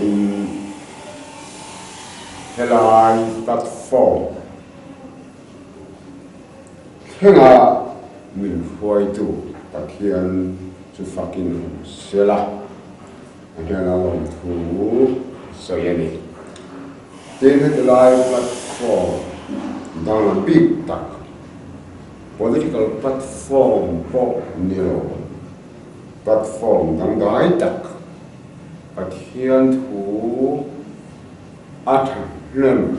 Vawiin helai platform thlenga min hruaitu Pathian chu fakin awm sela a hnena lawmthu sawi a ni. Tin, heti lai platform danglam bik tak, political platform pawh ni lo, platform dangdai tak, Pathian thu a thahnem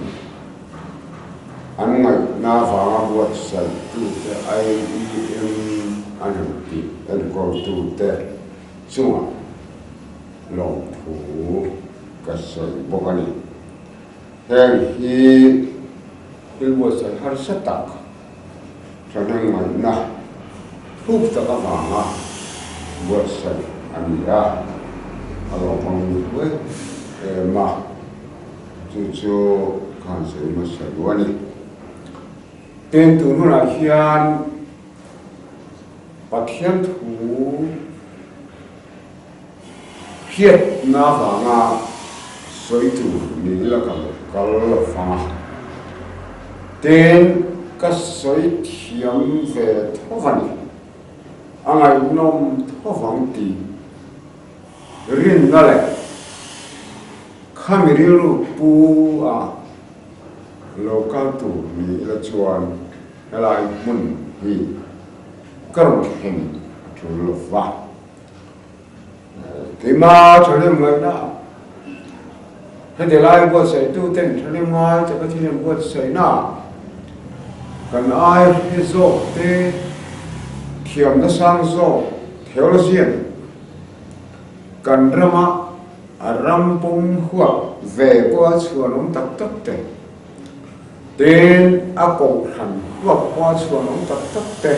an ngaihna vanga buatsaihtute IEM an han tih enkawltute chungah lawmthu ka sawi bawk a ni. Heng hi thil buatsaih harsa tak thahnem ngaihna thuk tak avanga buatsaih a ni a, a lawmawm hle em a, chu chu ka han sawi hmasa duh a ni. Tin, tun hunah hian Pathian thu hriatna vanga sawi tur ni ila ka lo kal lo fang a, tin ka sawi thiam ve tho a ni, a ngaihnawm tho vang tih rinna leh khami rilru pu a lo kal tur ni ila chuan helai hmun hi ka rawn thleng a tul lo va. Keimah thahnem ngaihna heti lai buatsaihtu ten thahnem ngai taka thil an buatsaihna kan ai hre zawk te thiamna sang zawk theologian kan rama a ram pum huap ve pawha chhuan awm tak tak te tin a kohhran huap pawha chhuan awm tak tak te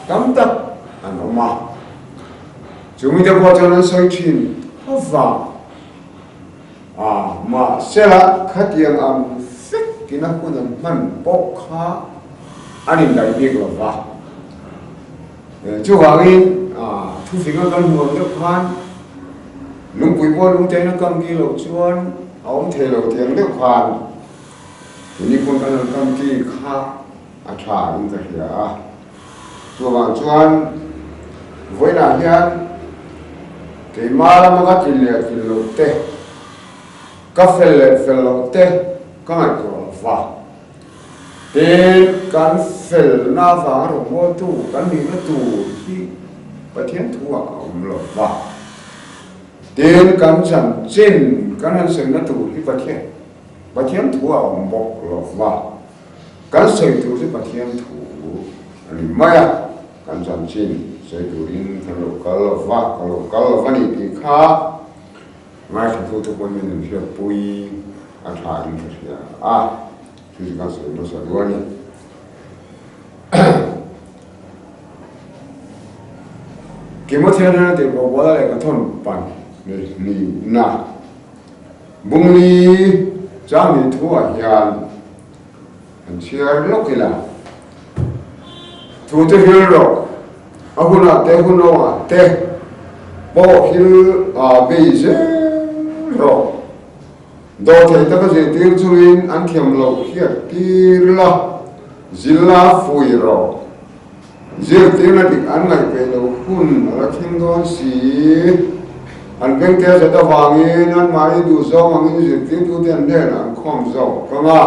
tam tak an awm a. Chu mite pawh chuan an sawi thin avang a, mahsela khatiang ang fekin a hun an hman pawh kha an indaih bik lo va. Chuvangin thufinga kan hmuh ang deuh khan lungpui pawh lungtein a kam ki loh chuan a awm thei lo tih ang deuh khan tuni pawn kan han kam ki kha a tha in ka hria a. Chuvang chuan vawiinah hian keimah lama ka tlin leh tlin loh te, ka fel leh fel loh te ka ngaihtuah lo va. Tin, kan felna avanga rawngbawltu kan nihna tur hi Pathian thuah a awm lo va. Tin, kan chanchin kan han sawina tur hi Pathian Pathian thuah a awm bawk lo va. Kan sawi tur chu Pathian thu a ni mai a, kan chanchin sawi turin kan lo kal lo va, ka lo kal lo va ni tih kha ngaithlatute pawhin min rawn hriatpui a tha in ka hria a, chu chu kan sawi hmasa duh a ni. Timothea hnena tirhkoh Paula lehkha thawn pan nihna Bungli changni thuah hian an chhiar lawk ila, Thu te hil rawh, a hunah te hun loah te pawh hil a bei zel rawh. Dawhthei taka zirtir chungin an thiam loh hiat tir la, zil la fui rawh. Zirtirna dik an ngaihpeih loh hun a la thleng dawn si. An bengte zat avangin anmahni duhzawng angin zirtirtute an hnenah an khawm zawk ang a.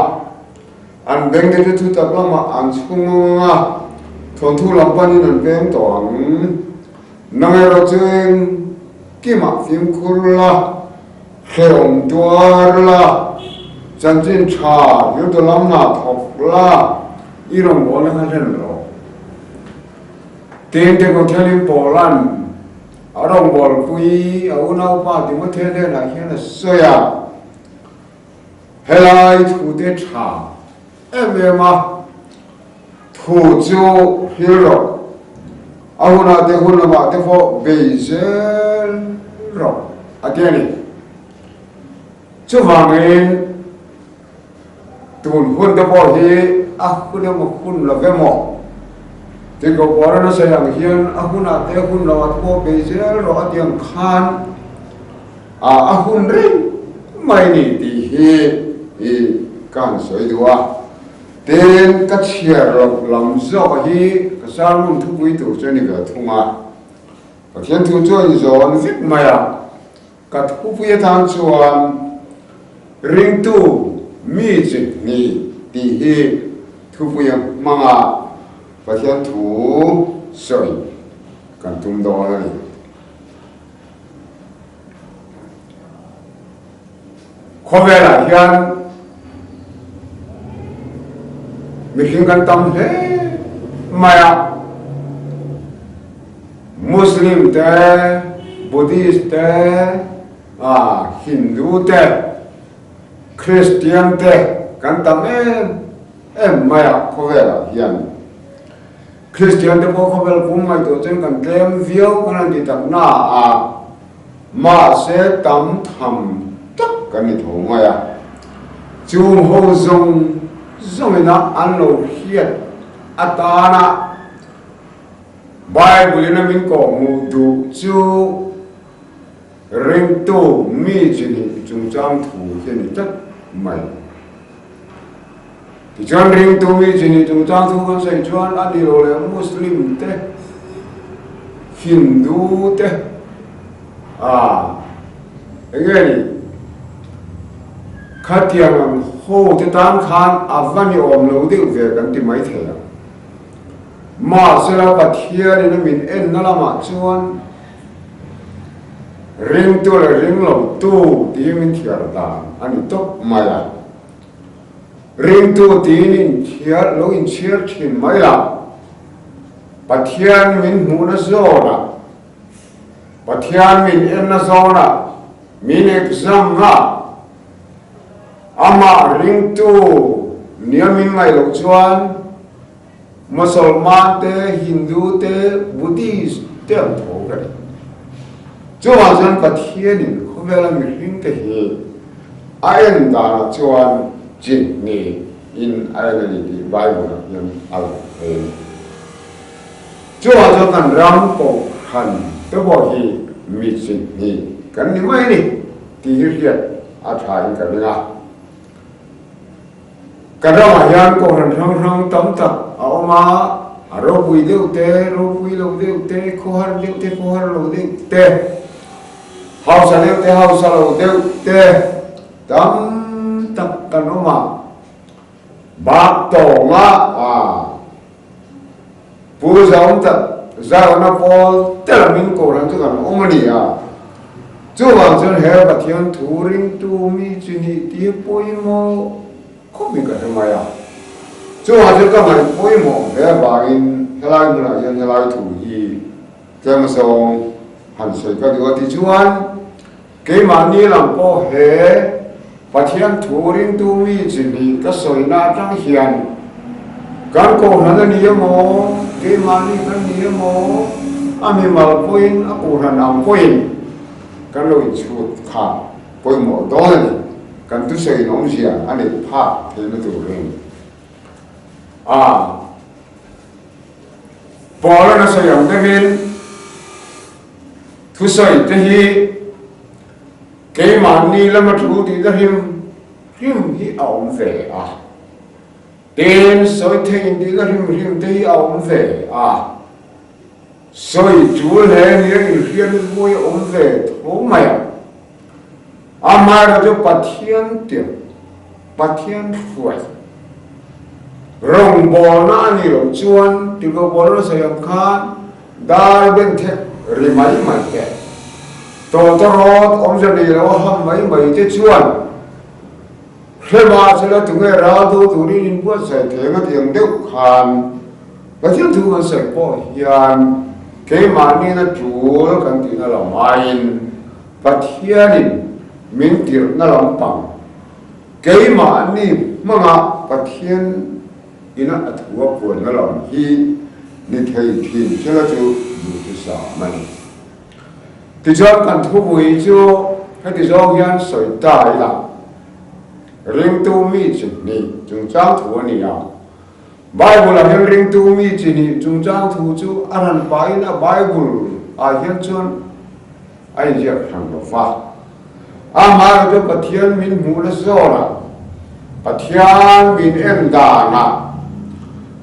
An bengte chu thutak lamah an chhung ang a, thawnthu lam panin an veng tawh ang. Nang erawh chu engkimah fimkhur la, hrehawm tuar la, chanchin tha riltu lam hna thawk la, I rawngbawlna kha hlen rawh. Tin, Timothea-in Paula'n a rawngbawlpui a unaupa Timothea hnenah hian a sawi a, Helai thute tha em em a, thu chu hril rawh, a hunah te hun lamah te pawh bei zel rawh, a ti a ni. Chuvangin, Tun hun te pawh hi a hun emaw hun lo emaw tih ko pawh a nasa ang hian a hunah te hun lo ah te pawh bei zel rawh a ti ang khan a hun reng mai ni tih hi i ka han sawi duh a. Tin, ka chhiar loh lam zawk hi ka sermon thupui tur chu a ni ve thung a. Pathian thu chu a inzawn vek mai a, ka thupui atan chuan ringtu mi chi hnih tih hi thupui a hmang a, Pathian thu sawi kan tum dawn a ni. Khawvelah hian mihring kan tam hle mai a, Muslim te, Buddhist te, Hindu te, Christian te kan tam em em mai a khawvelah hian. Kristian te pawh khawvel pum ngaihtuah chuan kan tlem viau kan han ti tak na a, mahse tam tham tak kan ni tho mai a. Chung ho zawng zawngin a an lo hriat atana Bible in a min kawhhmuh duh chu ringtu mi chi nih chungchang thu hi a ni tlat mai. Tichuan ringtu mi chi nih chungchang chu kan sawi chuan a ni lo leh Muslim te, Hindu te ah eng nge ni khatiang ang ho te tan khan a va ni awm lo deuh ve kan ti mai thei ang. Mahsela Pathianin a min enna lamah chuan ringtu leh ringlotu tih hi min thiar dan a ni tawp mai a. Ringtu tiin inchhiar lo inchhiar thin mai la, Pathian min hmuhna zawnah, Pathian min enna zawnah, min exam na, amah ringtu nia min ngaih loh chuan Mosolman te, Hindu te, Buddhist te ang tho ka ni. Chuvang chuan Pathianin khawvela mihring te hi a en danah chuan chin ni in a en a ni tih Bible ah hian a lang thei a ni. Chuvang chuan kan ram kohhran te pawh hi mi chin ni kan ni mai a ni tih hi hriat a tha in ka ring a. Ka ramah hian kohhran hrang hrang tam tak a awm a, a ropui deuh te, ropui lo deuh te, khawhar deuh te, khawhar lo deuh te, hausa deuh te, hausa lo deuh te tam tak kan awm a. Bak tawnga a Pu Zaum tak Zauna pawl te lamin kohhran chu kan awm a ni a. Chuvang chuan he Pathian thu ringtu mi chi nih tih hi pawimawh khawp in ka hre mai a. Chuvang chuan ka ngaih pawimawh hle avangin helai hmunah hian helai thu hi tlem zawng han sawi ka duh a. Tichuan Keimahni lam pawh he Pathian thu ringtu mi chi hnih ka sawina atang hian kan kohhran a ni emaw, keimahni kan ni emaw, a mimal pawhin a kohhran ang pawhin kan lo inchhut kha pawimawh dawn a ni. Kan thusawiin awmzia a neih phak theihna turin a Paul-a'n a sawi ang deuhin, Thusawi te hi keimahni lama thu tihna hrim hrim hi a awm ve a, tin sawi theih intihna hrim hrim te hi a awm ve a, sawi tul hle nia inhriatna te pawh hi a awm ve tho mai a. Amaherawhchu Pathian tirh, Pathian hruai, rawngbawlna a nih loh chuan tirhkohbawlna sawi ang khan Dar ben thek ri mai mai te, tawtawrawt awmze nei lo a ham mai mai te chuan hremah chela tunge ral do turin inbuatsaih thei ang a tiang deuh khan Pathian thu kan sawi pawh hian keimahniin a tul kan tihna lam aiin Pathianin min tirhna lampang keimahni hmanga Pathian Ina a thu a puanna lam hi ni thei thin thila chu duhthusam a ni. Tichuan kan thupui chu heti zawng hian sawi ta ila, Ringtu mi chi hnih chungchang thu a ni a. Bible-ah hian ringtu mi chi hnih chungchang thu chu a ran pahin a Bible-ah hian chuan a inziak hran lo va. Amaherawhchu Pathian min hmuhna zawnah, Pathian min en danah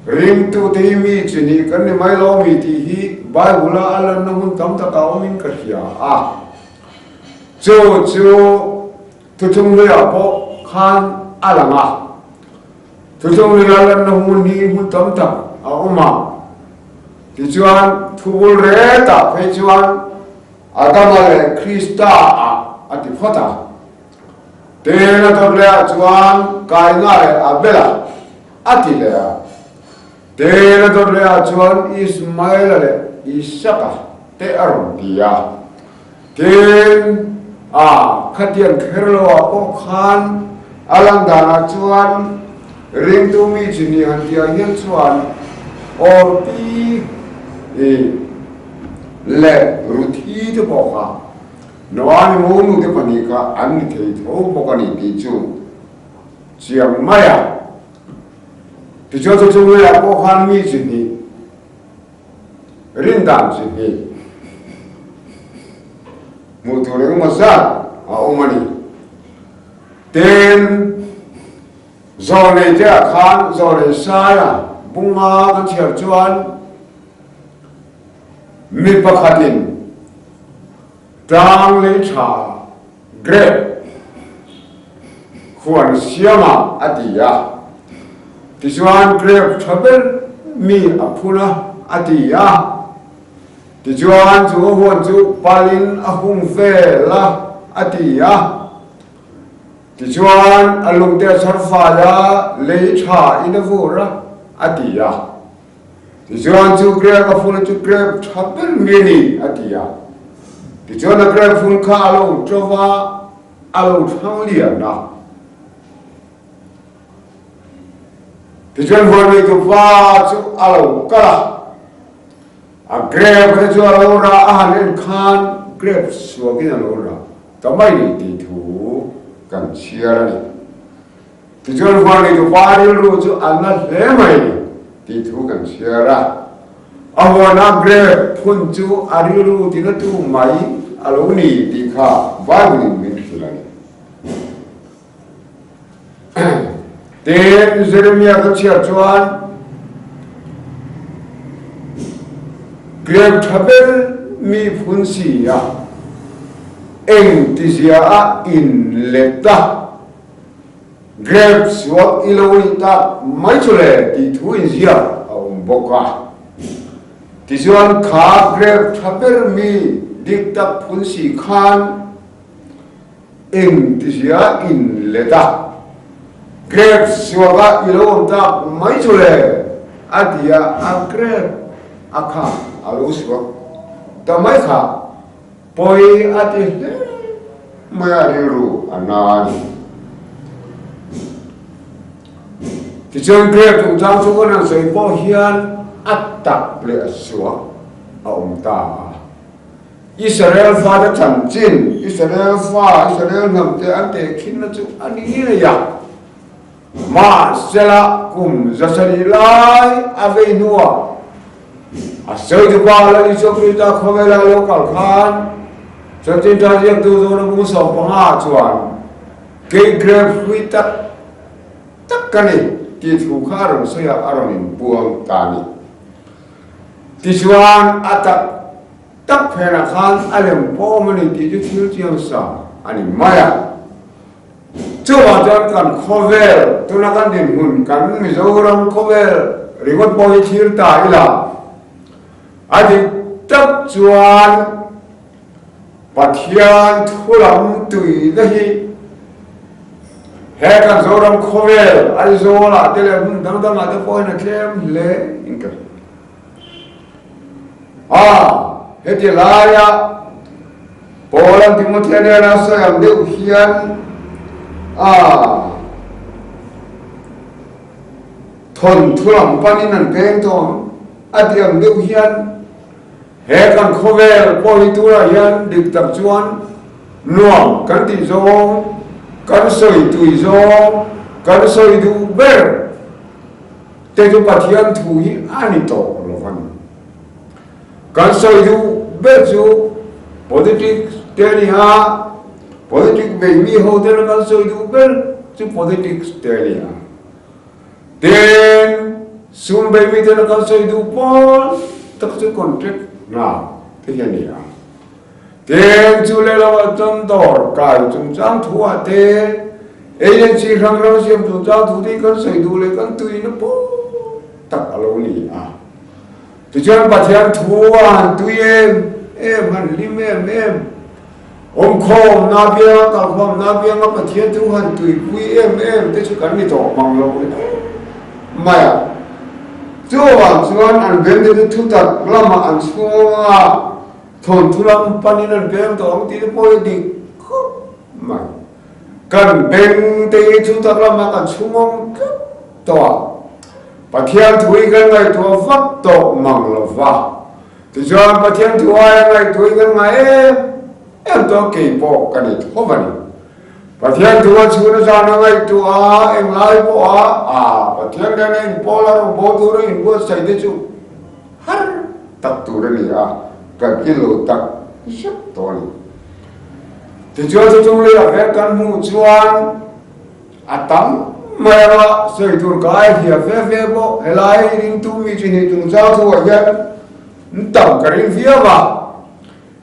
ringtute hi mi chi nih kan ni mai lo mi tih hi Bible-a a lanna hmun tam takah awmin ka hria a. Chu chu Thuthlung Hluiah pawh khan a lang a. Thuthlung Hluia lanna hmun hi hmun tam tak a awm a. Tichuan, thubul retah phei chuan Adama leh Krista-ah a ti phawt a. Tin, a dawt lehah chuan Kaina leh Abela a ti leh a. Tin, a dawt lehah chuan Ismaela leh Isaka te a rawn ti a. Tin, a khatiang kher loah pawh khan a lan danah chuan ringtu mi chi nih han tihah hian chuan Orpi i leh Ruthi te pawh kha Noa ni monu te pahnih kha an ni thei tho bawk a ni tih chu chiang mai a. Tichuan chu chungleiah pawh khan mi chi hnih Rin dan chi hnih hmuh tur engemaw zat a awm a ni. Tin, zawlnei te ah khan zawlnei saia bunga kan chhiar chuan mi pakhatin tlang lei tha Grape huan siamah a ti a, tichuan grape tha ber mi a phun a a ti a, tichuan chu a huan chu palin a hung vel a a ti a, tichuan a lungte a chhar fai a, lei tha in a vur a a ti a. Tichuan chu grape a phun chu grape tha ber mi a ni, a ti a. Tichuan a grape phun kha a lo ṭo va, a lo thlang lian a. Tichuan huan neitu pa chu a lo kal a, a grape te chu a lo rah a han en khan grape suakin a lo rah ta mai ni tih thu kan chhiar a ni. Tichuan huan neitu pa rilru chu a na hle mai tih thu kan chhiar a. A huana grape phun chu a rilru tinatu mai a lo ni tih kha Bible in min hrilh a ni. Tin, Jeremiah ka chhiar chuan grape tha ber mi phun si a, eng tizia a inlet a. Grape suak i lo nih tak mai chu le tih thu inziak a awm bawk a. Tichuan kha grape tha ber mi dik tak phun si khan eng tizia in let a, Grape suakah i lo awm tak mai chu le a ti a, a grape a kha a lo suak ta mai kha. Pawi a ti hle mai a rilru a na a ni. Tichuan Grape chungchang chu kan han sawi pawh hian a tak leh a suak a awm ta a. Israel fate chanchin, Israel fa, Israel hnamte an tehkhinna chu a ni ngei a. Mahsela kum zasarih lai a vei hnuah a sawitu pa Lal Isua Krista khawvela lo kal khan Chanchin Tha ziaktu zawna bung 15 chuan kei grape hlui tak tak ka ni tih thu kha a rawn sawi a, a rawn inpuang ta a ni. Tichuan a tak tak phenah khan a lem pawm a ni tih chu thil chiang sa a ni mai a. Chuvang chuan kan khawvel, tuna kan dinhmun, kan Mizoram khawvel ringawt pawh hi thlir ta ila, a dik tak chuan Pathian thu lam tuina hi he kan Zoram khawvel Aizawl-ah te leh hmun dang dangah te pawhin a tlem hle in ka hria. A, heti laia Paul-a'n Timothea nena sawi ang deuh hian a thawnthu lam panin an peng tawh ang a tih ang deuh hian he kan khawvel pawh hi tunah hian dik tak chuan nuam kan tih zawng, kan sawi tui zawng, kan sawi duh ber te chu Pathian thu hi a ni tawh lo a ni. Kan sawi duh ber chu politics te a ni a, Politics bei mi ho tena kan sawi duh ber chu politics te a ni a. Tin, sum bei mi tena kan sawi duh pawl tak chu contract hna te hi a ni a. Tin, chu leh lo ah chuan dawr kai chungchang thu ah te, agency hrang hrang siam chungchang thu te hi kan sawi duh leh kan tuina pawl tak a lo ni a. Tichuan Pathian thu a han tui em em, han hlim em em. Awmkhawm nabianga kalkhawm nabianga Pathian thu han tuipui em em te chu kan ni tawh mang lo hle mai a. Chuvang chuan an beng te chu thutak lamah an chhung a, thawnthu lam panin an beng tawh ang tih te pawh hi dik khawp mai. Kan beng te hi thutak lamah kan chhung awm tlat tawh a. Pathian thu hi kan ngaihtuah vak tawh mang lo va. Tichuan Pathian thu aia ngaihtuah hi kan ngai em em tawh kei pawh ka ni tho va ni. Pathian thu a chhun a zan a ngaihtuah a, englai pawha a Pathian nena inpawl a rawngbâwl tura inbuatsaih te chu har tak tur a ni a, kan i lo tak zet tawh a ni. Tichuan chutchung leiah vek kan hmuh chuan A tam mai anga sawi tur ka ai hliah ve ve bawk. Helai ringtu mi chi hnih chungchang thuah hian an tam ka ring viau a.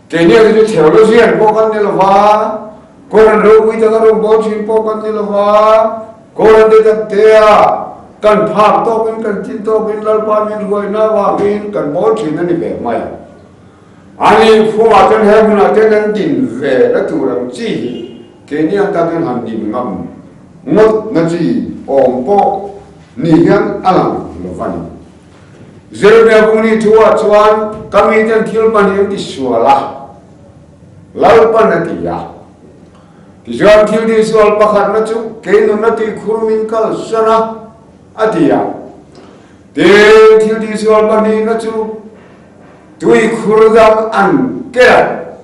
Keini ang hi chu theologian pawh kan ni lo va, Koran ropui taka rawngbâwl thin pawh kan ni lo va, Koran te tak tea kan phak tawkin kan chin tawkin Lalpa min ruaina avangin kan bawl thin a ni ve mai. Ani khumah chuan he hmunah chuan an din ve na tur ang chi hi keini ang tan chuan han din ngam ngawt na chi awm pawh ni hian a lang lo va ni. Jeremia bungni thuah chuan ka miten thil pahnih an ti sual a, Lalpan a ti a. Tichuan thil ti sual pakhatna chu kei nunna tuikhur min kalsan a, a ti a. Tin, thil ti sual pahnihna chu Tuikhur dang an kel a,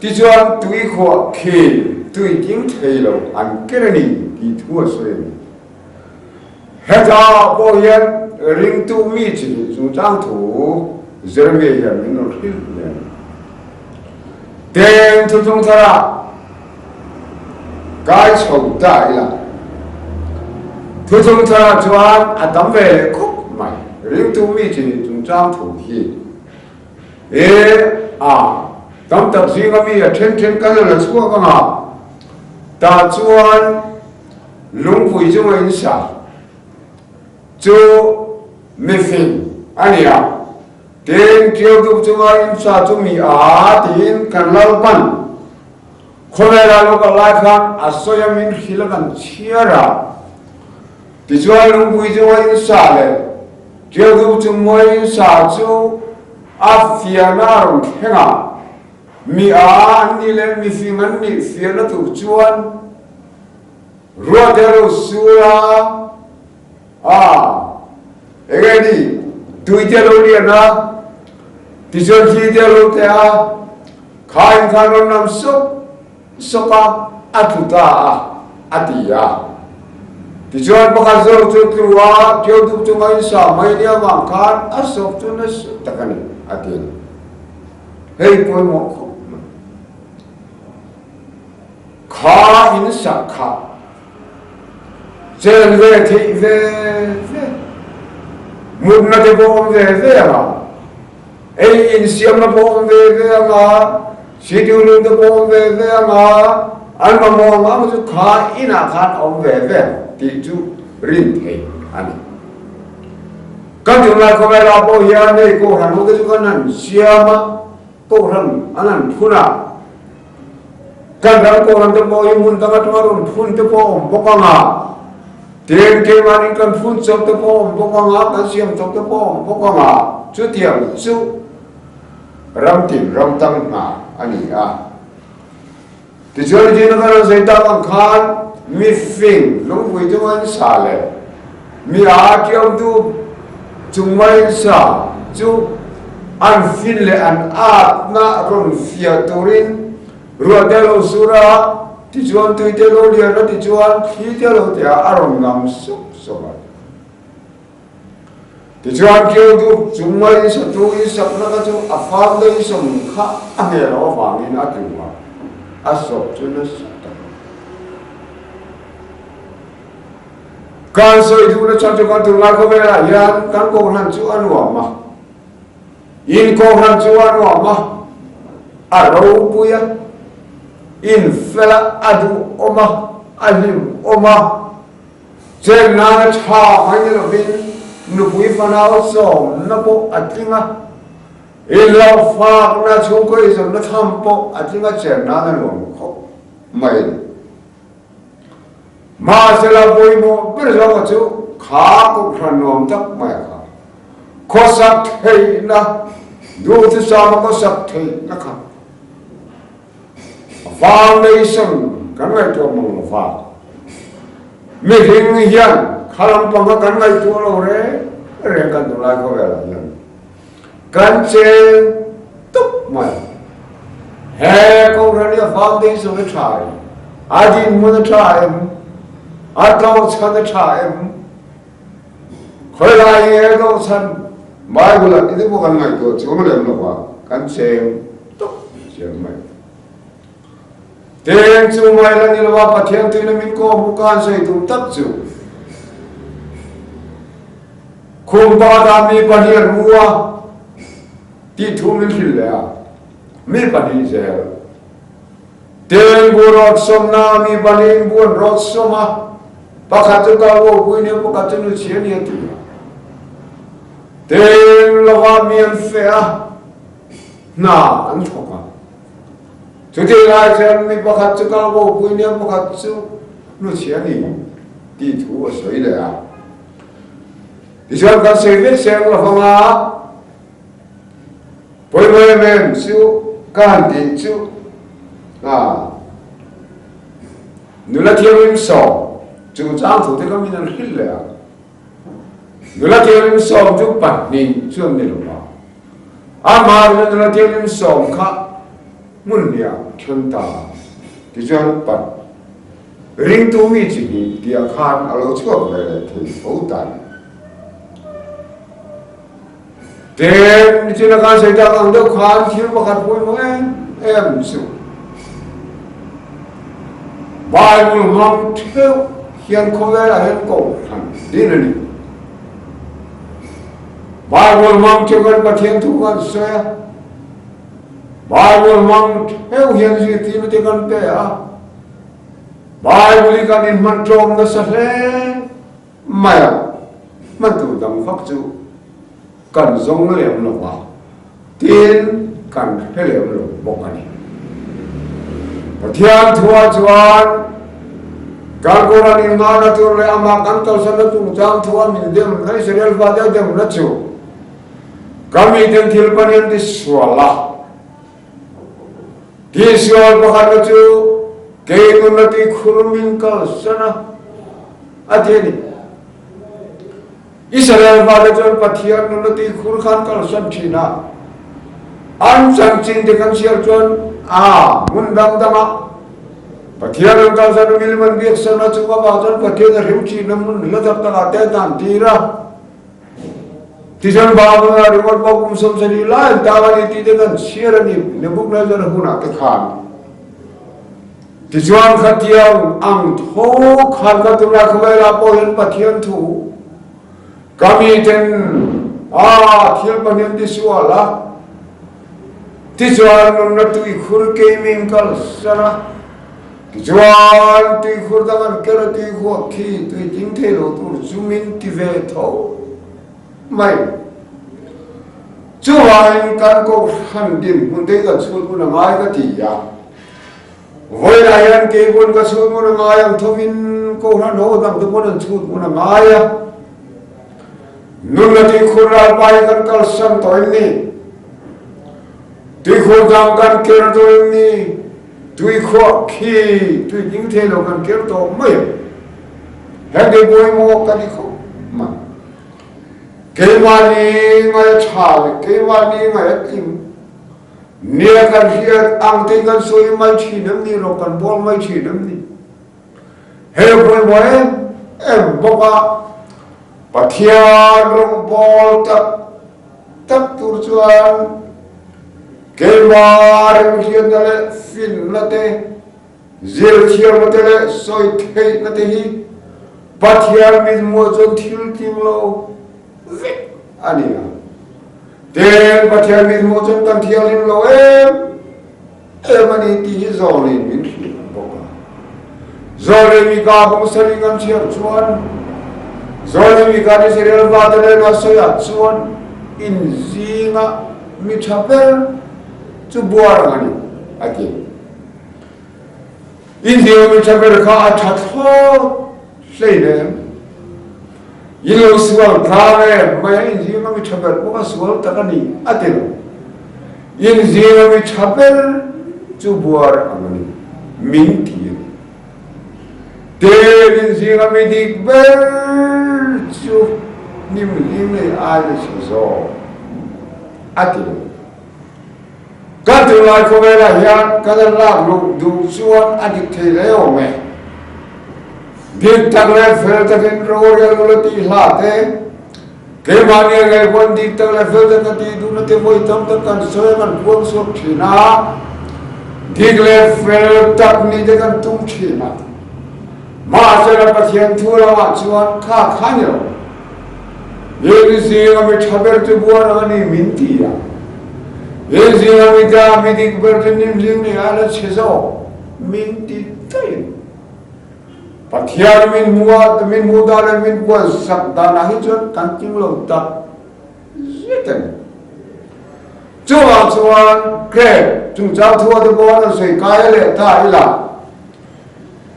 tichuan tuikhuah khi tui ding thei lo an kel a ni tih thu a sawi a ni. Hetah pawh hian ringtu mi chi hnih chungchang thu Jeremiah hian min rawn hrilh leh a ni. Teng thuthlung tharah kai chho ta ila. Thuthlung tharah chuan a tam ve leh khawp mai. Ringtu mi chi nih chungchang thu hi e a tam tak zinga mi a then then kan la chhuak anga tah chuan lungpui chunga in sa chu mifing a ni a. Tin, Ṭiau dup chunga in sa chu mi a tiin kan Lalpan khawvela lo kal lai khan a sawi a min hrilh a kan chhiar a. Tichuan lungpui chunga in sa leh Ṭiau dup chung mawi in sa chu a fiahna a rawn thleng a, mi a an nih leh mifing an nih fiahna tur chuan ruat ero sur a, A, enge ni, tui te lo lian a, tichuan thli te lo teh a, kha in khan rawn nam sawk sawk a, a tlu ta a, a ti a. Tichuan pakhat zawk chu tlu a, ṭio dup chunga in sa mai nia vang khan a sawk chu nasa tak a ni, a ti a ni. Hei pawimawh khawp mai. Kha in sak kha Chen ve theih ve ve, mutna te pawh awm ve ve ang a, ei insiamna pawh awm ve ve ang a, sitting room te pawh awm ve ve ang a, an mamawh ang ang chu kha inah khan a awm ve ve ang tih chu rin theih a ni. Kan tunlai khawvelah pawh hian hei Kohhran ho te chu kan han siam a, Kohhran an han phun a, kan ram Kohhran te pawh hi hmun dang atanga rawn phun te pawh a awm bawk ang a, tin keimahni kan phun chawp te pawh a awm bawk ang a, kan siam chawp te pawh a awm bawk ang a, chutiang chu ram tin ram tang hna a ni a. Tichuan Dina kan rawn sawi tak ang khan mi fing lungpui chung an sa leh mi a tiautu chung mai sa chu an fin leh an atna rawn fiah turin ruah te lo sur a, tichuan tui te lo lian a, tichuan thli te lo teh a, a rawn ngam sawk sawk a. Tichuan Keudup chung mai satu in sakna kha chu a foundation kha a hmel loh avangin a tlu a. A sawp chu nasa tak a ni. Kan sawi duhna chhan chu kan tunlai khawvelah hian kan kohhran chu a nuam a, in kohhran chu a nuam a, a ropui a, in fel a, a duhawm a, a hlimawm a, chen nana tha mai ni lovin nupui fanau sawmna pawh a tling a, inhlauhfakna chhungkaw inzawmna tham pawh a tling a, chen nana nuam khawp mai a ni. Mahsela pawimawh ber zawka chu kha kohhran nuam tak mai kha khawsak theihna, duhthusama khawsak theihna kha a foundation kan ngaihtuah mang lo va. Mihring hian kha lampang kha kan ngaihtuah lo reng reng kan tunlai khawvelah hian. Kan cheng tuk mai. He Kohhran hi a foundation a tha em? A dinhmun a tha em? A tlawhchhan a tha em? Khawilai hi he tlawhchhan Bible ah tite pawh kan ngaihtuah chuang lem lo va, kan cheng tuk chiang mai. Teng chu mai la ni lo va, Pathian tuina min kawhhmuh khan sawi tum tak chu. Khum pakhatah mi pahnih an mu a tih thu min hrilh leh a, mi pahnih zel. Teng bu rawt sawmna mi pahnihin bu an rawt sawm a, pakhat chu kal bo pui nia, pakhat chu nu chhia nia ti a. Teng lova mi an feh a, hna an thawk a. Chutih lai chuan mi pakhat chu kal bo pui nia, pakhat chu nu chhia ni tih thu a sawi leh a. Tichuan kan sawi vek seng lo vang a, pawimawh em em chu ka han tih chu a nula thianghlim sawm chungchang thu te kha min an hrilh leh a, nula thianghlim sawm chu pahnih chu an ni lo va, amah nula thianghlim sawm kha hmun hniah then ta tichuan pat Ringtu mi chi hnih tih khan a lo chhuak ve leh thei tho ta ni. Tin, nichin a khan sawi tak ang deuh khan thil pakhat pawimawh em em chu Bible hmang theuh hian khawvelah hian kohhran din a ni. Bible hmang theuh hian Pathian thu kan sawi a, Bible hmang theuh hian zirtirna te kan pe a, Bible hi kan inhman tlawm nasa hle mai a, hman tur dang vak chu kan zawng lem lo va, tin kan hre lem lo bawk a ni. Pathian thuah chuan kan Quran inngahna tur leh amah kan kalsanna chungchang thuah min demna Israel fate a demna chu ka miten thil pahnih an ti sual a. Tihsual pakhatna chu kei nunna tih khur min kalsan a, a ti a ni. Israel fate chuan Pathian nunna tih khur khan kalsan thin a, an chanchin te kan chhiar chuan a hmun dang dangah Pathian an kalsan a, milim an biaksan a, chung avang chuan Pathian a hrim thin a, hmun hla tak takah te an han tir a. Tichuan Babylon-ah ringawt pawh kum 70 lai an tang a ni tih te kan chhiar a ni Nebuchadnezzar hunah te khan. Tichuan khatiang ang tho khan ka tunlai khawvelah pawh hian Pathian thu ka miten a thil pahnih an tisual a, tichuan nunna tuikhur keiming kalsan a, Tichuan, tuikhur dang an ker a, tuikhuak khi tui tling thei lo tur chu min ti ve tho mai. Chuvangin kan Kohhran dinhmun te hi kan chhut hmun a ngai ka ti a. Vawiinah hian kei pawn ka chhut hmun a ngai ang thovin Kohhran ho dang te pawn an chhut hmun a ngai a. Nunna tuikhur ralpa hi kan kalsan tawh em ni? Tuikhur dang kan ker tawh em ni? Tui khuah khi tui ding thei lo kan ker tawh mai ang. Heng te pawimawh ka ti khawp mai. Keimahni ngaih a tha leh keimahni ngaih a tling nia kan hriat ang te kan sawi mai thin em ni rawh kan bawl mai thin em ni. He pawimawh em em bawk a Pathian rawngbawl tak tak tur chuan keimah remhriatna leh finna te. Zirthiamna te leh sawi theihna te hi Pathian mithmuh chuan thil tling lo vek a ni a. Tin, Pathian mithmuh chuan kan thianghlim lo em em a ni tih hi Zawlin min hrilh bawk a. Zawlin Mika bung sarih kan chhiar chuan Zawlin Mika Israel vate leh Sawiah chuan inzinga mi tha ber chu buar ang a ni, a ti. I hniam i tha ber kha a tha thlawt hleinem. I lo sual tlang em mai a inzing a mi tha ber pawh a sual tak a ni a ti lo. Inzing a mi tha ber chu buar ang a ni, min ti a ni. Ten inzing a mi dik ber chu hnim hlim leh aia chhe zawk a ti lo. Kan tunlai khawvelah hian kan han lak luh duh chuan a dik thei hle awm e. Dik tak leh fel takin rorel ula tih hla te, keimahni a ngaihhuan dik tak leh fel tak a tih duhna te vawi tam tak kan sawi a kan puang chhuak thin a, dik leh fel tak nih te kan tum thin a. Mahsela Pathian thu lamah chuan kha kha ni lo. Heng zinga mi tha ber chu buar ang a ni min ti a. Heng zinga mi ta mi dik ber chu nimhlim leh a la chhe zawk min ti daih a ni. Pathian min hmu a, min hmuh dan leh min puan sak danah hi chuan kan tling lo tak zet a ni. Chuvang chuan Grep chungchang thu a te pawh an sawi kai leh ta ila.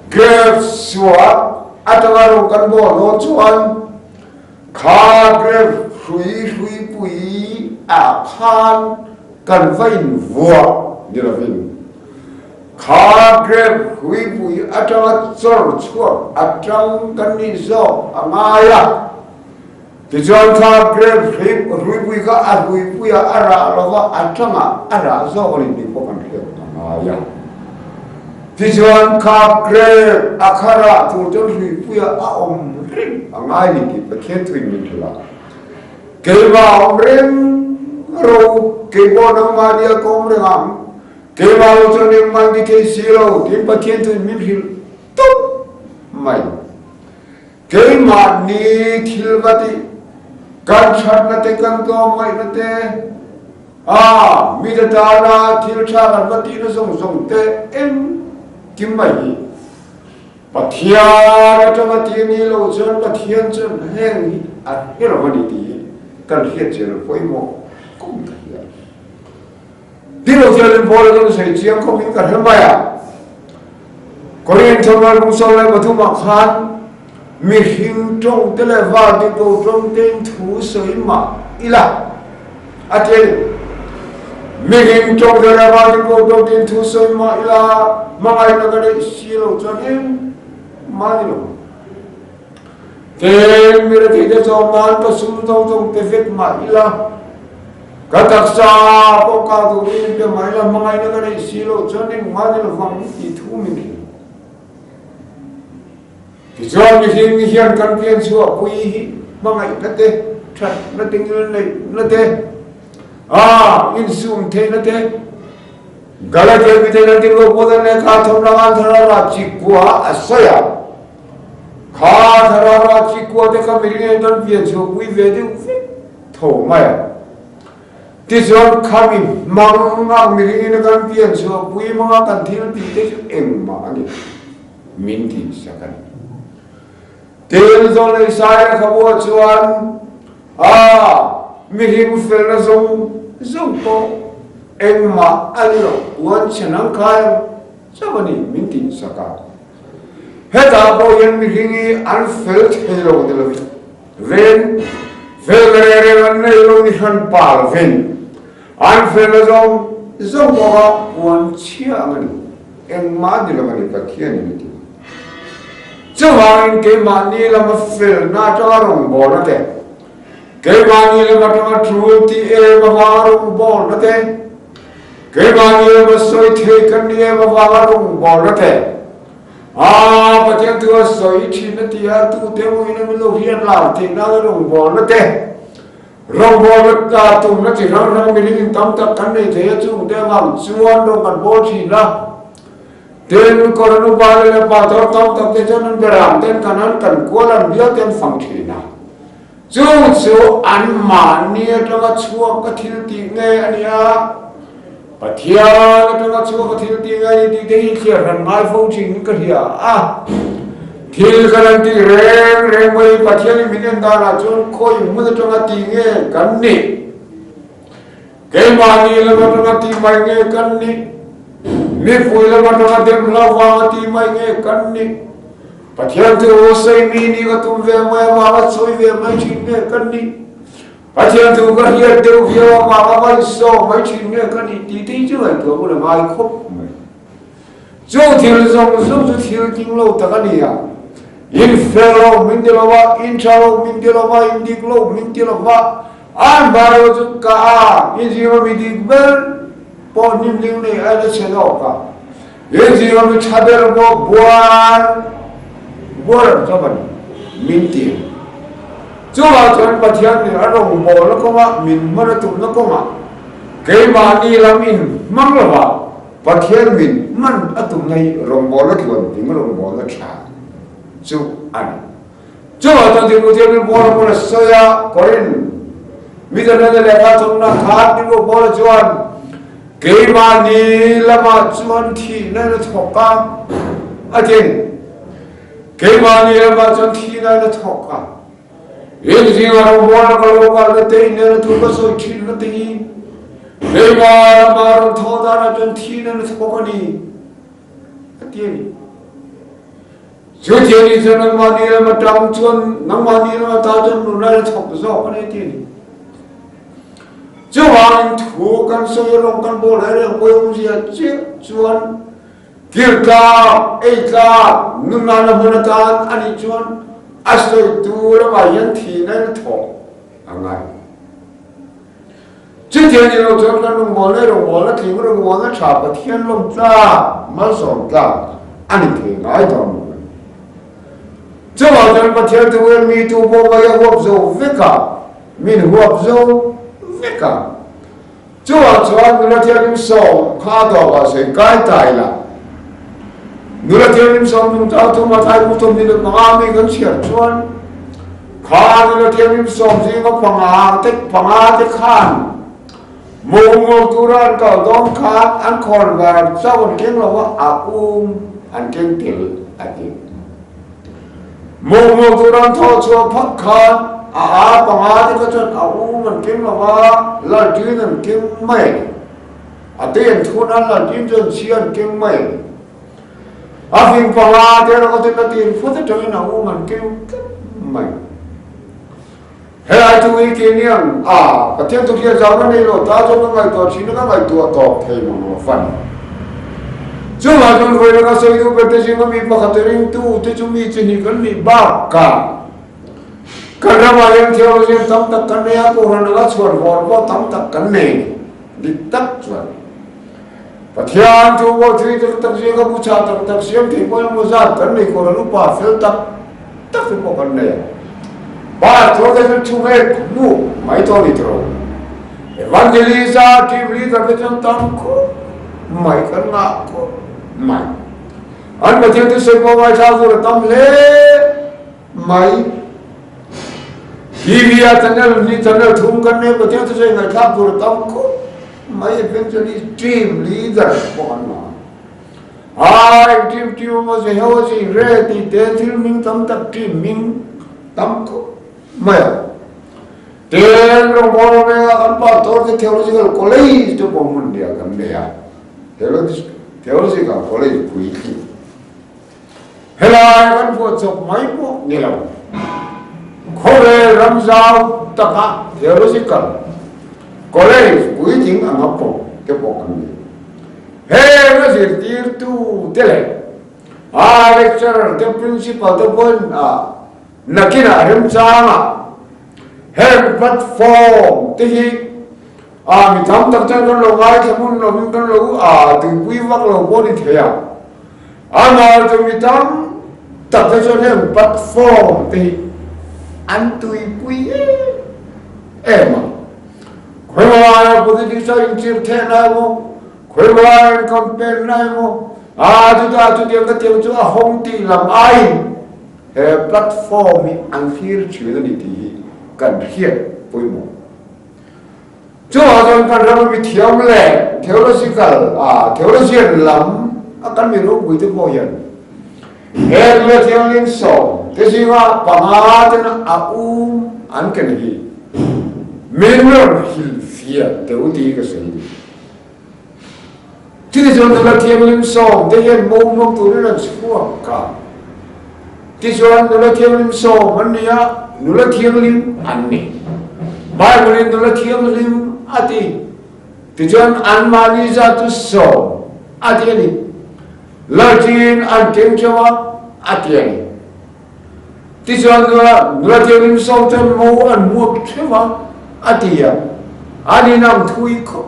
Grep suat atanga ro kan bawl dawn chuan kha grep hrui hruipui ah khan kan va invuah ni lovin kha grep hruipui atanga chawr chhuak atang kan nih zawk a ngai a. Tichuan kha grep hruipui kha a hruipuiah a rah lova a tangah a rah zawk a ni tih pawh kan hriat a ngai a. Tichuan kha grep a kha rah tur chuan hruipuiah a awm reng a ngai ni tih Pathian thuin min hrilh a. Keimah a awm reng ro, keipawh nangmah nia ka awm reng ang, keimah lo chuan engmah ni thei si lo tiin Pathian thuin min hrilh tawp mai. Keimahni thil va tih, kan thatna te, kan tlawmngaihna te, a mite tana thil tha kan va tihna zawng zawng te engkim mai hi Pathian atanga tih a nih loh chuan Pathian chuan heng hi a hre lo a ni tih hi kan hriat chian a pawimawh kum ta hian. Tilo chuan in Paula chuan sawi chiang khawp in ka hre mai a. Korinth Ralbung 13 ah khan mihring tawng te leh val diklo tawng te in thu sawi mah ila a ti a ni. Mihring tawng te leh val diklo tawng te in thu sawi mah ila hmangaihna ka neih si lo chuan engmah ni lo. Tin, mi retheite zawm nan ka sum zawng zawng pe vek mah ila, ka taksa pawh kah duhin min pe mah ila, hmangaihna ka neih si loh chuan engmah ni lovang tih thu min hrilh. Tichuan, mihring hian kan pian chhuah pui hi hmangaihna te, thatna te, ngilneihna te, a insum theihna te, Galatia mite hian tin lo pawh lehkha thawmhnaw an thar a rah chi kua a sawi a. Kha thlarau rah chi kua te kha mihring hian kan pian chhuah pui ve deuh vek tho mai a. Tichuan kha mi hmang a mihring in kan pian chhuah pui hmang a kan thil tih te chu engmah a ni min tih sak a ni. Tin zawn leh Isaia kha buah chuan a mihring felna zawng zawng pawh engmah a ni lo, puan chhe nang khai ang chauh a ni min tih sak a. Hetah pawh hian mihring hi an fel thei lo ti lovin, ven fel reng reng an nei lo ni hran pa lovin, an felna zawng zawng pawha puan chhia ang a ni, engmah ni lo a ni Pathianin a ti. Chuvangin keimahni lama felna atanga rawngbawlna te, keimahni lam atanga tul tih em avanga rawngbawlna te, Keimahni emaw sawi thei kan ni em avanga rawngbawlna te, Aa, Pathian thu a sawi thin a ti a, tute emaw in a min lo hriat lar theih nana rawngbawlna te, rawngbawlna ta tumna chi hrang hrang miling in tam tak kan nei thei a, chungte avang chuan rawng kan bawl thin a. Tin, Koran upa leh pastor tam tak te chuan an beram ten kan an kan kual an bial te an fang thin a. Chu chu anmahni atanga chhuak ka thil tih nge a ni a, Pathian atanga chhuak ka thil tih nge a ni tih te hi thliar hran ngai fo thin in ka hria a. Thil kan han tih reng reng mai Pathianin min en danah chuan khawi hmun atanga tih nge kan nih? Keimahni lam atanga tih mai nge kan nih? Mipui lam atanga dem hlau vanga tih mai nge kan nih? Pathian chu sawi mi nih ka tum ve mai avanga sawi ve mai thin nge kan nih? Pathian chu ka hriat deuh viau avanga va insawm mai thin nge ka nih tih te hi chu ngaihtuah hmun a ngai khawp mai. Chu thil zawng zawng chu thil tling lo tak a ni a, in fel lo min ti lo va, in tha lo min ti lo va, in dik lo min ti lo va, an hmai chu ka a, in zinga mi dik ber pawh hnimling nei ain a chhe zawk a, in zinga mi tha ber pawh buar buar ang chauh a ni, min ti a ni. Chuvang chuan Pathian nih a rawngbawlna kawngah min hman a tumna kawngah keimahni lam in hmang lo va, Pathian min hman a tumna hi rawngbawlna tluan ding rawngbawlna tha chu a ni. Chuvang chuan Tirhkoh Thianghlim Paula pawn a sawi a, Korin midang lehkha thawmna khan Tirhkoh Paula chuan keimahni lamah chuan thihna in a thawk a, a ti a ni. Keimahni lamah chuan thihna in a thawk a. In zinga rawngbawlna ka lo kalna te, in nena thu ka sawi thinna te hi keimah lama rawn thawh danah chuan thihna na thawk a ni, a ti a ni. Chuti a nih chuan nangmahni lama tang chuan nangmahni lama ta chuan nuna la thawk zawk a ni, a ti a ni. Chuvangin thu kan sawi rawng kan bawl reng reng pawimawhzia chiah chuan Kir tlak, ei tlak, nunana hmun atan a nih chuan a sawitu lamah hian thihna in thawh a ngai. Chutiang ni lo chuan kan rawngbawlna i rawngbawlna tling rawngbawlna tha Pathian lawm tlak, malsawm tlak a ni thei ngai dawn lo a ni. Chuvang chuan Pathian thu hian mi tu pawh mai a huap zo vek a, min huap zo vek a. Chuvang chuan nula thianghlim sawm kha a tawpah sawi kai ta ila. Nula thianghlim sawm chungchang thum a thlai bu 25 mi kan chhiar chuan kha nula thianghlim sawm zinga panga te panga te khan mawngawk tura an kal dawn khan an khawn var chauh an keng lo va, a um an keng tel a ti. Mawngmaw tur an thawh chhuah phawt khan a a panga te kha chuan a um an keng lo va, lalṭin an keng mai a ni. A te an thun a, lalṭin chuan chhia an keng mai a ni. A fing panga te erawh kha chuan a tin phawt aṭangin a um an keng tlat mai. Helai chu i ti aniang a, Pathian thu hian zau na nei lo ta chuan ka ngaihtuah thin a, ka ngaihtuah tawp thei mang lo fan. Chuvang chuan vawi laka sawi duh ber te zinga mi pakhat ringtu te chu mi chi hnih kan nih bakah kan ramah hian theologian tam tak kan nei a, Kohhran anga chhuan hawn pawh tam tak kan nei a ni. Dik tak chuan Pathian thu pawh thui tak tak zinga bu chhah tak tak siam thei pawh emaw zat kan nei Kohhran upa fel tak tak te pawh kan nei a. Pastor te chuan thu ngek hmuh mai tawh a ni tawh. Evangelist a team leader te chuan tam khawp mai kan ngah khawp mai. An Pathian thusawi pawh ngaithla tur a tam hle mai. TV a channel hnih channel thum kan nei Pathian thusawi ngaihthlak tur a tam khawp mai. Evangelist team leader pawh an ngah. Ai team team emaw Jehovah chi hre tih te thil hming tam tak team hming tam khawp mai a. Tin rawngbâwl anga kan pastor te Theological College te pawh hmun nia kan nei a, Theological College puitling helai kan phuahchawp mai pawh ni lo. Khawvel ram zau taka Theological College puitling anga pawh te pawh kan nei. Heng a zirtirtu te leh a lecturer te principal te pawhin a nakinah remchanga heng platform te hi a mi tam tak chuan kan lo ngaithla hmun lovin kan lo a tuipui vak lo pawh ni thei a, amah chu mi tam tak te chuan heng platform te hi an tuipui em em a. Khawilaia politics a inchirh theihna emaw, khawilaia in campaign na emaw, A chutah chutiang ka tiang chu a hawng tih lam aiin he platform hi an thlir thin a ni tih hi kan hriat pawimawh. Chuvang chuan kan rama mithiam leh theological ah theologian lam a kan mi ropui te pawh hian he Nula Thianghlim sawm te zinga panga ten a um an ken hi min rawn hrilhfiah teh u tih hi ka sawi duh. Chutichuan nula thianghlim sawm te hian mo hmang turin an chhuak a. Tichuan nula thianghlim sawm an ni a, nula thianghlim an ni. Bible-in nula thianghlim a ti. Tichuan anmahni zat chu sawm a ti a ni. Lalṭiin an keng ṭeuh a, a ti a ni. Tichuan nula thianghlim sawm chuan mo an hmuak ṭheuh a, a ti a, an inang thui khawp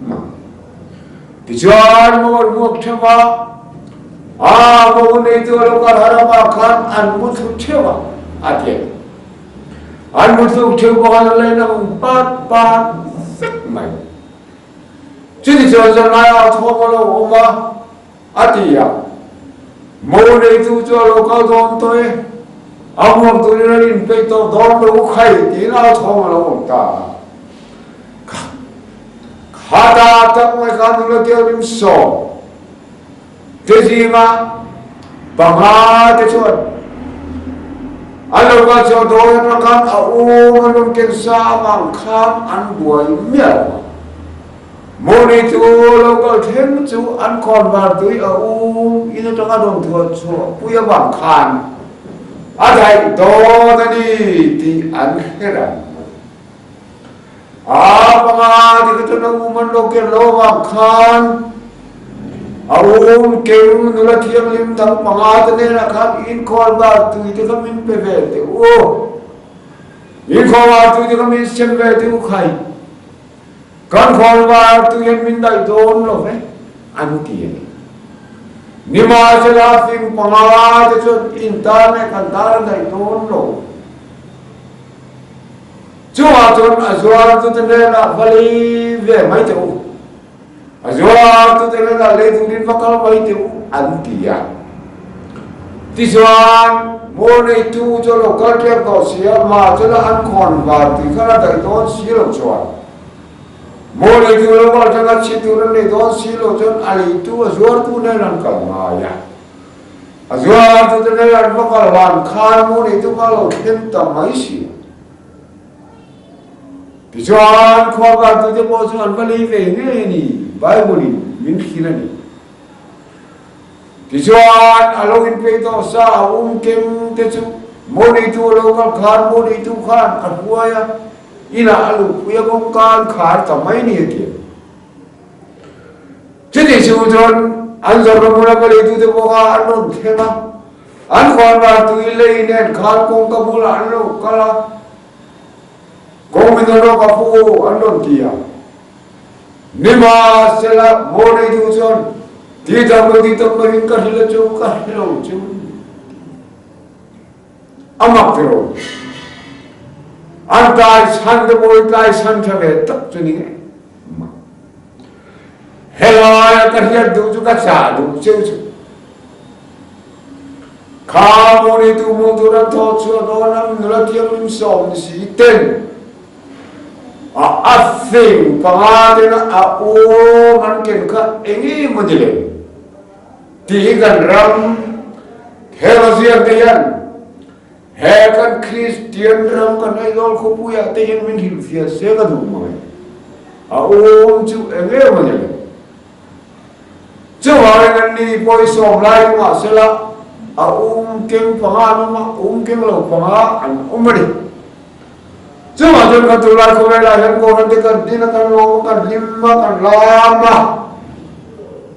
mai. Tichuan mo an hmuak ṭheuh a, a mo neitu a lo kal har avang khan an mu thlu ṭheuh a, a ti a ni. An mu thluk ṭheuh bawk a, an la inang pat pat vek mai. Chutichuan zanlaiah a thawm a lo awm a, A ti a, Mo neitu chu a lo kal dawn tawh e, a hmuam turin an inpeih tawh dawn lo khai tiin a thawm a lo awm ta a. Khata tak mai khan nula tiangin sawm te zinga panga te chuan an lo kal chhuah dawn atang khan a um an rawn ken sa avang khan an buai miah lo a. Mawni chu lo kal thleng chu an khawn var tui a um in atanga rawn thuah chhuah pui avang khan a daih dawn a ni tih an hre rang mai. A panga ti kha chuan a um an lo ken lo avang khan a um keng nula thianghlim dang panga te hnenah khan inkhawn var tui te kha min pe ve teh u, inkhawn var tui te kha min sem ve teh u khai. Kan khawnvar tu hian min daih dawn lo ve, an ti a ni. Nimahsela fing panga te chuan in tan leh kan tan a daih dawn lo. Chungah chuan a zuartute hnenah va lei ve mai teh u, a zuartute hnenah lei turin va kal mai teh u, an ti a. Tichuan, maw neitu chu a lo kal tep tawh si a, mahsela an khawnvar tih kha a daih dawn si lo chuan, maw neitu lo kal thleng a chhi tur an nei dawn si lo chuan a leitu a zuartu nen an kal ngai a. A zuartu te nen an va kal hlan khan maw neitu kha a lo thleng ta mai si a. Tichuan, khawnvartute pawh chu an va lei ve ngei a ni, Bible-in min hrilh a ni. Tichuan, a lo inpeih tawh sa a um keng te chu mo neitu a lo kal khan mo neitu khan a hruai a, inah a luhpui a kawngka an khar ta mai ni a ti a. Chuti chung chuan an zawrhna hmuna va leitute pawh kha an rawn thleng a, an khuanvar tui lei nen khan kawngka bulah an lo kal a, Kawngmin a rawk a pu an rawn ti a. Nimahsela, maw neitu chuan, Ti dam lo ti tam loin ka hrilh a chu ka hre lo chu a mak ti ro. An tlai chhan te pawh hi tlai chhan tha ve tak chu ni ngei mai. Helaia ka hriat duh chu ka chah duh cheu chu. Kha maw neitu hmuh tur an thawh chhuah dawn a, nula thianghlim sawm ni si ten A a fing panga ten a awm an ken kha eng emaw ni le tih hi kan ram theologian te hian he kan Kristian ram kan Aizawl khawpuiah te hian min hrilhfiah se ka duh mai. A awm chu eng emaw ni le. Chuvangin an ni pawisawm lai chu mahsela a um keng panga an awm a, um keng lo panga an awm a ni. Chuvang chuan kan tunlai khawvelah hian Kohhran te kan din a, kan lawm a, kan hlim a, kan lam a.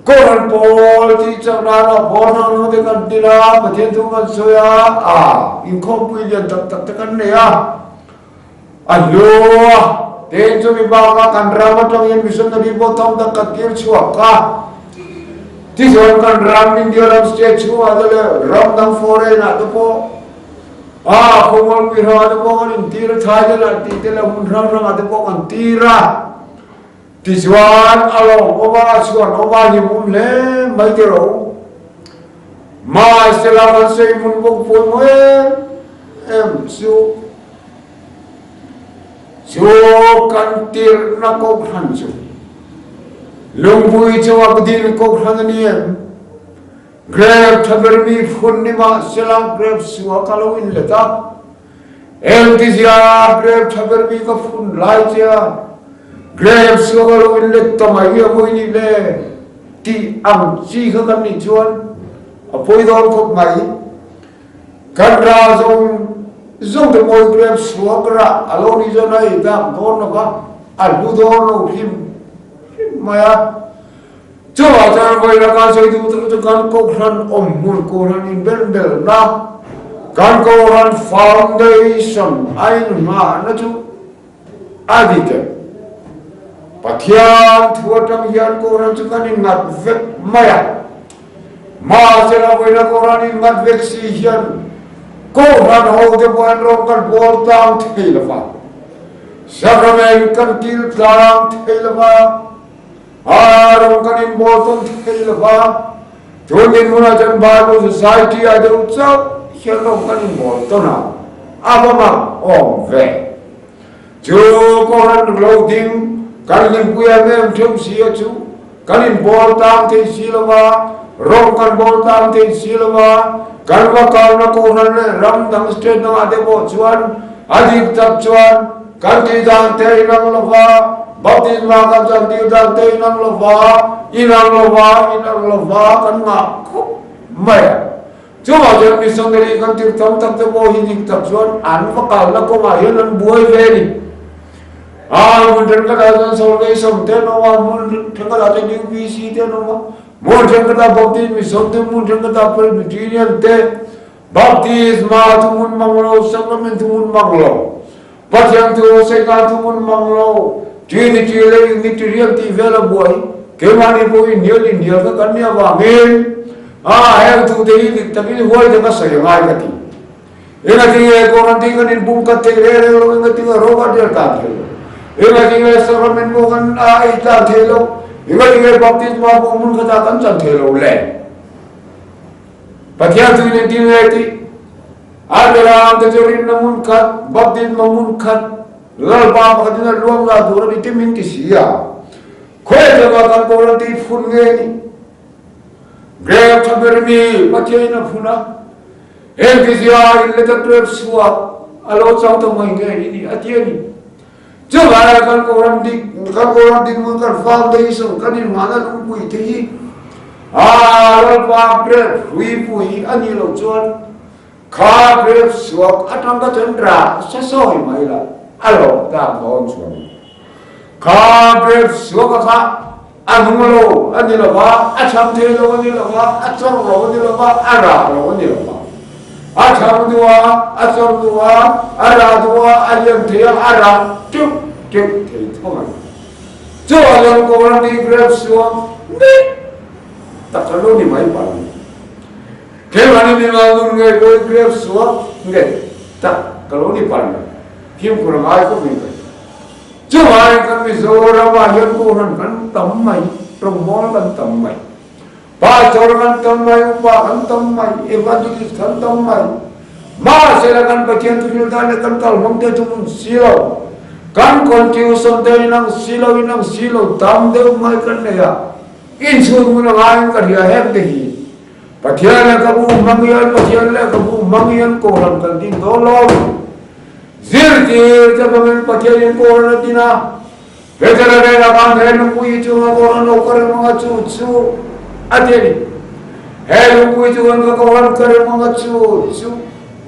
Kohhran pawl tih chak nana pawl hrang hrang te kan din a, Pathian thu kan sawi a, a inkhawmpui lian tak tak te kan nei a. A hlu a, tin chumi bakah kan ram atangin missionary pawh tam tak kan tir chhuak a. Tichuan kan ram India ram state chhungah te leh ram dang foreign ah te pawh a khawmualpui hrangah te pawh kan intir a, thlai te lah tih te leh hmun hrang hrangah te pawh kan tir a. Tichuan a lawmawm a, a chhuanawm a, hlimawm hle mai teh rawh u. Mahsela kan sawi hmun bawk pawimawh em em chu chu kan tirhna kohhran chu lungpui chungah dil kohhran a ni em? Grep tha ber mi phun ni mahsela grep suah ka lo inlet a. Engtizia grep tha ber mi ka phun lai che a, grep suah ka lo inlet ta mai hi a mawi nih le tih ang chi kha kan nih chuan a pawi dawn khawp mai. Kan ra zawng zawng te mawi grep suah ka rah a lo nih chuan a ei dak dawn lo va, a hlu dawn lo hrim hrim mai a. Chuvah chuan vawi laka sawi duh tak chu kan Kohhran awmhmun Kohhran inbelbelna, kan Kohhran foundation a inngahna chu a dik em? Pathian thu atang hian Kohhran chu kan innghat vek mai a, mahsela vawi la Kohhran innghat vek si hian Kohhran hote pawh an rawng kan bawl tlang thei lo va, Sacrament kan kil tlang thei lo va, A rawng kan inbawl tawn thei lo va, tun dinhmunah chuan Bible Society ah deuh chauh hian rawng kan inbawl tawn a, a va mak awm ve. Chu Kohhran lo ding kan hlimpui em em theuh si a chu kan inbawl tang thei si lo va, rawng kan bawl tang thei si lo va, kan va kalna Kohhran leh ram dang state dangah te pawh chuan a dik tak chuan Kan tih dan te inang lo va, baptisma kan chan tir dan te inang lo va, inang lo va, inang lo va kan ngah khawp mai a. Chuvang chuan missionary kan tir tam tak te pawh hi dik tak chuan an va kalna kawngah hian an buai ve a ni. A hmun thenkhatah chuan Salvation te an awm a, hmun thenkhatah chuan UPC te an awm a, hmun thenkhatah Baptist Mission te, hmun thenkhatah Presbyterian te, Baptisma thu hmun mang lo, sacrament thu hmun mang lo, Pathian thu Satan thu hmun mang lo, Trinity leh Unitarian tih vel a buai, keimahni pawh inhnial inhnial kha kan nih avangin a heng thu te hi dik takin huai taka sawi a ngai ka ti. Engatinge Kohhran kan inpumkhat theih reng reng lo, engatinge ro kan rel tan thei lo, engatinge sacrament pawh kan a ei tlan thei lo, engatinge baptisma pawh hmun khatah kan chan thei lo le? Pathian chu in engtin nge tih? A beram te chu rinna hmun khat, baptisma hmun khat, Lalpa pakhatin a luang la tur a ni ti min ti si a. Khawi atanga kan Kohhran tih phun nge ni? Grep tha ber mi Pathian in a phun a, engtizia in leta grep suak a lo chang ta mai nge i ni a ti a ni. Chuvai kan Kohhran dik, kan Kohhran dik hmun kan foundation kan inhmahna lungpui te hi a Lalpa grep hruipui a nih loh chuan kha grep suak atang kha chuan rah sa sawi mai la a lawm tak dawn chuan kha grep suak a kha a nung lo a ni lo va, a chhang thei lo a ni lo va, a chawrh lo a ni lo va, a rah lo a ni lo va. A chhang duh a, a chawrh duh a, a rah duh a, a lian thei a, a rah teuh teuh thei tho mai. Chuvang chuan Kohhran tih grep suam mek tak a lo ni mai pah a ni. Keimahni mimal nun ngei pawhin grep suam nghet tak ka lo ni pah a ni. Fimkhur a ngai khawp mai ka ti. Chuvangin kan Mizoramah hian Kohhran kan tam mai, rawngbawl kan tam mai, pastor kan tam mai, upa kan tam mai, evangelist kan tam mai. Mahsela kan Pathian thuhril dan leh kan kalhmang te chu mun si lo. Kan constitution te inang si lo, inang si lo tam deuh mai kan nei a. Inchhun hmun a ngaiin ka hria heng te hi. Pathian lehkhabu hmang hian Pathian lehkhabu hmang hian Kohhran kan din dawn lo. Zirtir te hmangin Pathianin Kohhran a din a, Petera hnenah khan he lungpui hi chunga Kohhran lo ka rem anga chu chu a ti a ni. He lungpui chu kan ka Kohhran ka rem anga chu chu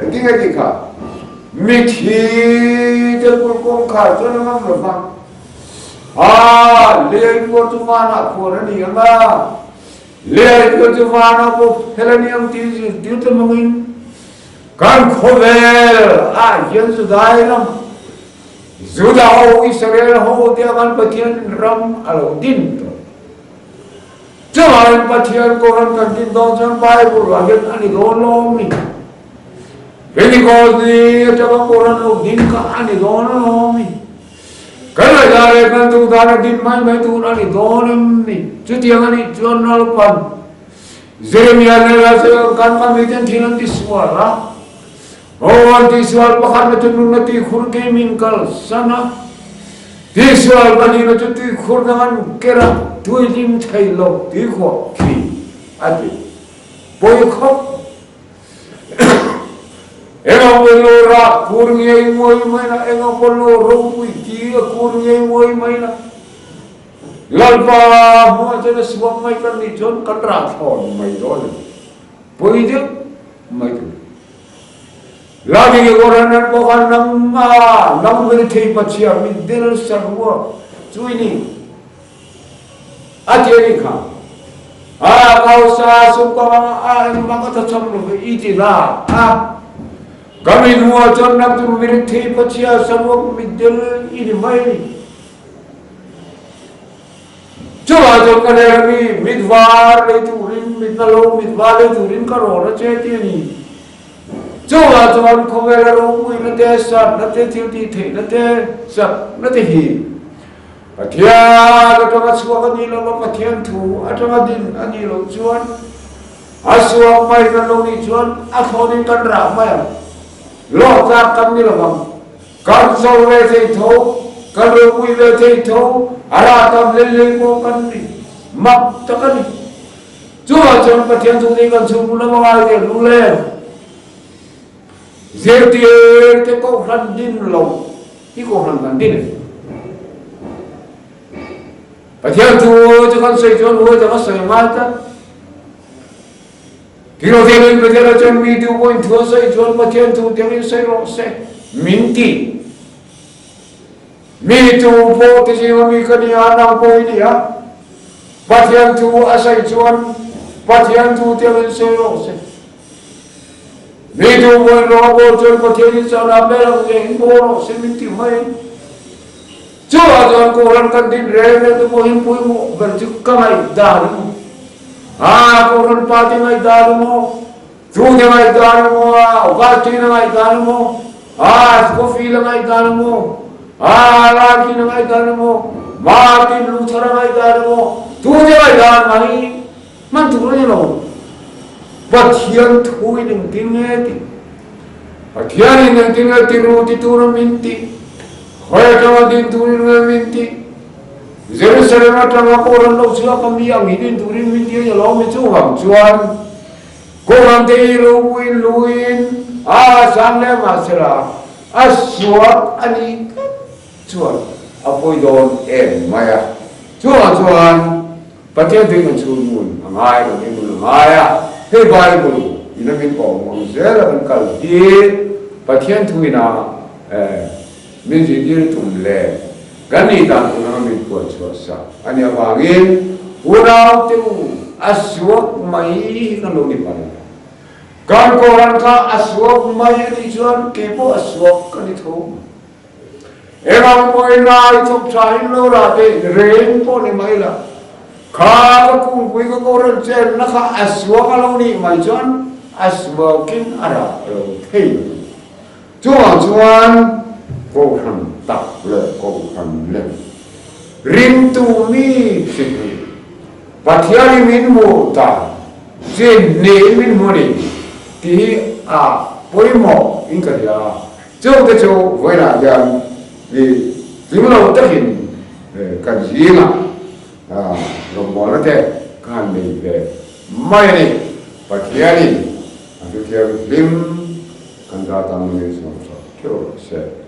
engtin nge tih kha? Mithi te kulh kawngkhar chuan a ngam lo va, a lei kuar chu vanah khuan a ni ang a, lei kuar chu vanah pawh fel a ni ang tih zirtir te hmangin Kan khawvel ah hian Judai ram, Juda ho, Israel ho te kan Pathian ram a lo din tawh. Chuvangin Pathian Kohhran kan din dawn chuan Bible ah hian a ni dawn lawm ni. Pentecost ni atanga Kohhran lo din kha a ni dawn lawm ni. Kan ngaihdan leh kan duhdan a din mai mai tur a ni dawn em ni. Chutiang a nih chuan Lalpan. Jeremia leh Isaiah khan kan miten thil an tisual a, aw an tisual pakhatna chu nunna tuikhur keimin kalsan a, tisual pahnihna chu tuikhur dang an ker a, tuihlim thei lo tuikhuah khi a ti pawi khawp. Eng ang pawh lo rah kur ngei nguai mai la, eng ang pawh lo ropui ti a kur ngei nguai mai la, Lalpa hmuah chuan a suak mai kan nih chuan kan rah thlawn mai dawn a ni. Pawi deuh mai tur. Lani ke kawr an pawh khan nangma nang vel thei pachhia mitdel saruak chu i ni. A ti a nih kha. A kausa sumkawng a engmah ka thacham lo ve i ti la a. Ka mit hmuah chuan nang chu mirethei pachhia saruak mitdel i ni mai a ni. Chuvang chuan ka ner a mi, mit var lei turin, mit na lo, mit var lei turin ka rawn a che ti a ni. Chuvang chuan khawvela ropuina te, satna te, thil tih theihna te, chakna te hi Pathian atanga chhuak a nih loh a, Pathian thu atanga din a nih loh chuan a suak mai kan lo nih chuan a thlawnin kan rah mai ang. Lawh tlak kan ni lo ang. Kan zo ve thei tho, kan ropui ve thei tho, a rah tam hlei hlei pawh kan ni mak tak a ni. Chuvang chuan Pathian chu ni kan chhungkun a ngai ve lu le. Zirtir te kohhran din lo hi kohhran kan din a ni. Pathian thu chu kan sawi chuan huai tak a sawi ngai tlat. Tiraw-Thiangin Pathian a chuan mi tu pawhin thu a sawi chuan Pathian thu tiangin sawi rawh se min ti. Mi tu pawh ti zinga mi ka ni a, nang pawh i ni a. Pathian thu a sawi chuan Pathian thu tiangin sawi rawh se. Mi tu pawhin rawh a bawl chuan Pathian in chahna hmel ang ngeiin bawl rawh se min ti mai. Chuvah chuan Kohhran kan din reng reng te pawhin pawimawh ber chu ka ngaihdan emaw, a Kohhran pa te ngaihdan emaw, tu te ngaihdan emaw, a Augustine-a ngaihdan emaw, a Scofield-a ngaihdan emaw, a Larkin-a ngaihdan emaw, Martin Luther-a ngaihdan emaw, tu te ngaihdan mai hman tur a ni lo. Pathian thuin engtin nge tih? Pathianin engtin nge ti ru ti tura min tih? Khawi atanga din turin nge min tih? Jerusalem atanga Koran lo chhuak a mi ang hi din turin min ti a ni lo mi chuvang chuan Koran te hi ropuiin luin a sang leh mahsela a suak a nih tlat chuan a pawi dawn em mai a. Chuvang chuan Pathian tui kan chhun hmun a ngai, kan en hmun a ngai a, hei Bible in a min kawng ang zel a kan kal hi Pathian thu ina min zirtir tum leh kan nih dan tur anga min puan chhuah sak a nih avangin unau te u a suak mai hi kan lo ni palh. Kan Koran kha a suak mai a nih chuan keipawh a suak ka ni tho. Engah pawhin rai chawp tha in lo rah te reng pawh ni mai la, kha ka kungpui ka kohhran chenna kha a suak a lo nih mai chuan a suakin a rah lo thei lo. Chungah chuan kohhran tak leh kohhran lem ringtu mi si hi Pathianin min hmuh dan chin niin min hmu a ni tih hi a pawimawh in ka hria. Chungte chu vawiinah hian mi tling lo takin kan zingah rawngbawlna te ka han nei ve mai a ni. Pathianin a hrethiam hlim kan zat ang min sawm chhuak theuh rawh se.